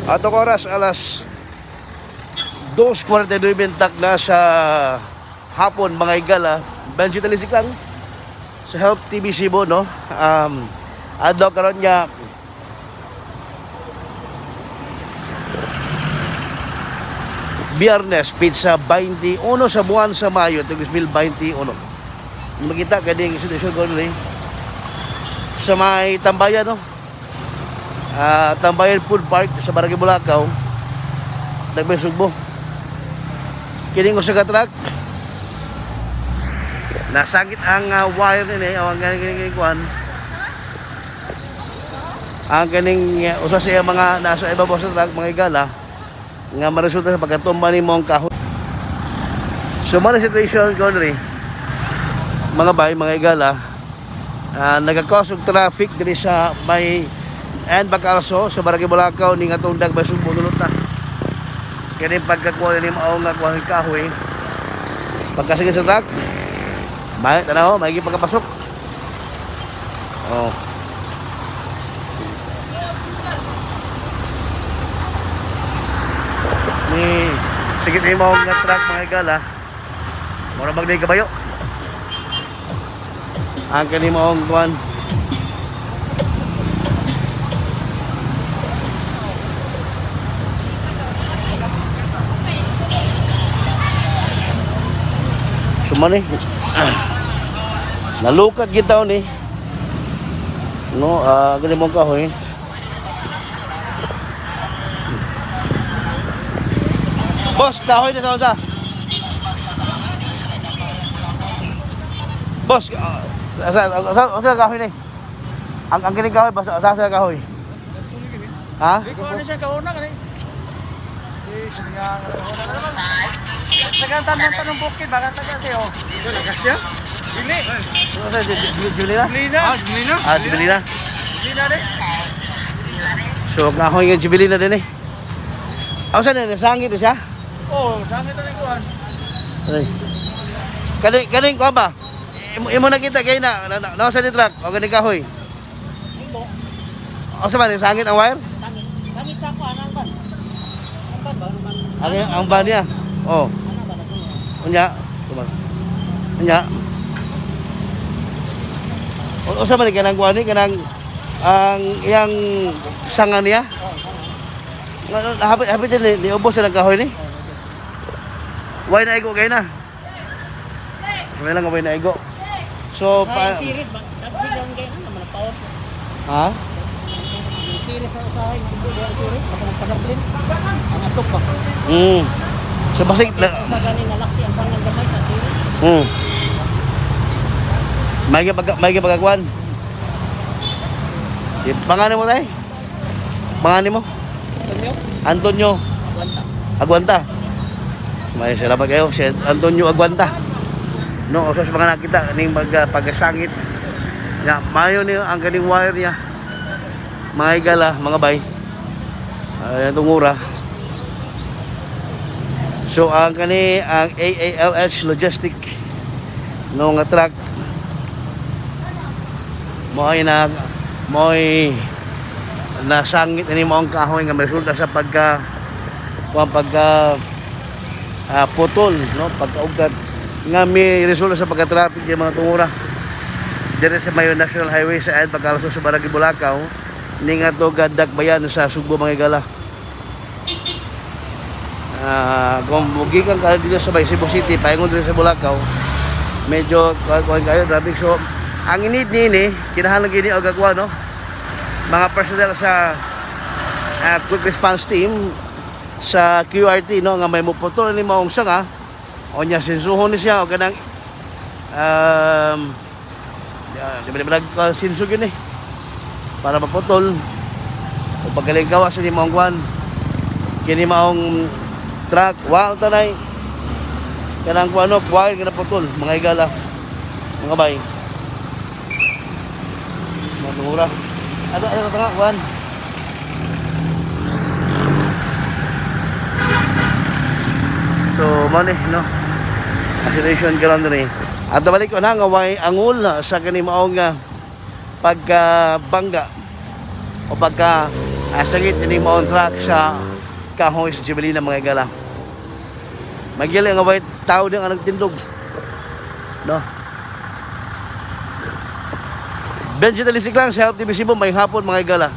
Atong oras, alas 2:49 na sa hapon, mga higala. Benji Talisik lang sa Help TV Cebu, no? Adlaw karon nga Biyernes, pizza 21 sa buwan sa Mayo 2021. Makita kaning sitwasyon ko rin sa may tambayan, no? Tambayan Food Park sa Barangay Bulacau, Dagmay, Sugbo. Kining usa ka truck nasangit ang wire nini o ang ganing kining kuan, ang kaning usa sa iya mga nasa ibabaw sa truck, mga higala, nga maresulta sa pagkatumba ni mong kahoy. So mao na situation ko diri, mga bay, mga higala, nagakause og traffic diri sa may and Bacalso sa Barangay Bulacau ning atong Dagmay, Sugbo. Dulot na kini pagkakuha ni mao nga kuha kahoy, pagkasige sa truck, may tanaw, may pagkapasok. Oh, ni sige ni mao nga truck, mga higala, mura bag kabayo ang kani maong kuan. Sumani nalukat gitaw ni, no? Gani mong kahoy. Boss, kahoy na sa unsa? Boss, asa asa asa kahoy ni? Ang kining kahoy basta asa sa kahoy? Ha? Ano siya kauna kani? Eh, sige nga, kauna na naman. Sa tanong tanong bukid, baka taga siya. Oh. Lakas siya? Dili. Asa Julina? Dili na. Ah, Julina? Ah, Jubilina. Dili na rin. So kahoy nga Jubilina din eh. Aw sa na nasangit na siya? Oh, sa amin ito kuan. Ay. Kani kaning kuan ba? Imo nakita kay na sa ni truck o ganing kahoy. O sa man sangit ang wire? Sangit. Sangit sa ako, anang ban. Ang ban ba? Ano ban? Ang ban niya. Oh, Ano ba? Ano unya. Tuman. Unya. O sa man kanang kuan ni kanang ang iyang sanga niya. Nga hapit hapit din ni ubos sa kahoy ni. Why na igo kay na? May lang way na igo. So Usahay pa, series ba? Dapat biglang kayo ano, naman power. Ha? Yung series sa usahay, hindi ba ang series? Baka magpasablin. Ang atop ba? So basig na, Sa gani nalaksi ang sangang gamay sa series. May pagkakuan. Di, pangalan mo tay? Pangalan mo? Antonio? Antonio Aguanta. Aguanta. May salamat kayo si Antonio Aguanta. No, usa sa mga nakita ning mag pagkasangit. Ya, mayo niyo ang kaning wire niya. Mga higala, mga bay. Ay, tungura. So ang kani ang AALH Logistic no nga truck mo'y na mo'y nasangit ini mo ang kahoy nga resulta sa pagka kuan pagka putol, no, pagkaugat nga may resulta sa pagka-traffic ng mga tungura dire sa Mayo National Highway sa Ed pagkalaso sa Barangay Bulacau ning ato Dakbayan sa Sugbo, mga higala. Kung mugikan ka dito sa may Cebu City paingon dito sa Bulacau, medyo kuan kayo traffic. So ang inid niini kinahanglan gini og agwa, no, mga personnel sa quick response team sa QRT, no, nga may muputol ni maong sanga o nya sinsuhon ni siya o kanang di ba nag sinso yun eh para maputol o pagaling gawa sa ni maong kwan kini maong truck wa tanay kanang kuan, no, wire nga naputol, mga higala, mga bay, mga tungura. Ano ano tanga kuan. So mao ni, no, ang situation karon diri. At balik ko na nga way angol sa kani maong pagkabangga o pagka Asagit ini mo on truck sa kahoy sa Jibelina, mga higala. Magyali nga white tao din ang nagtindog. No? Benji Talisik lang sa Help TV Cebu. May hapon, mga higala.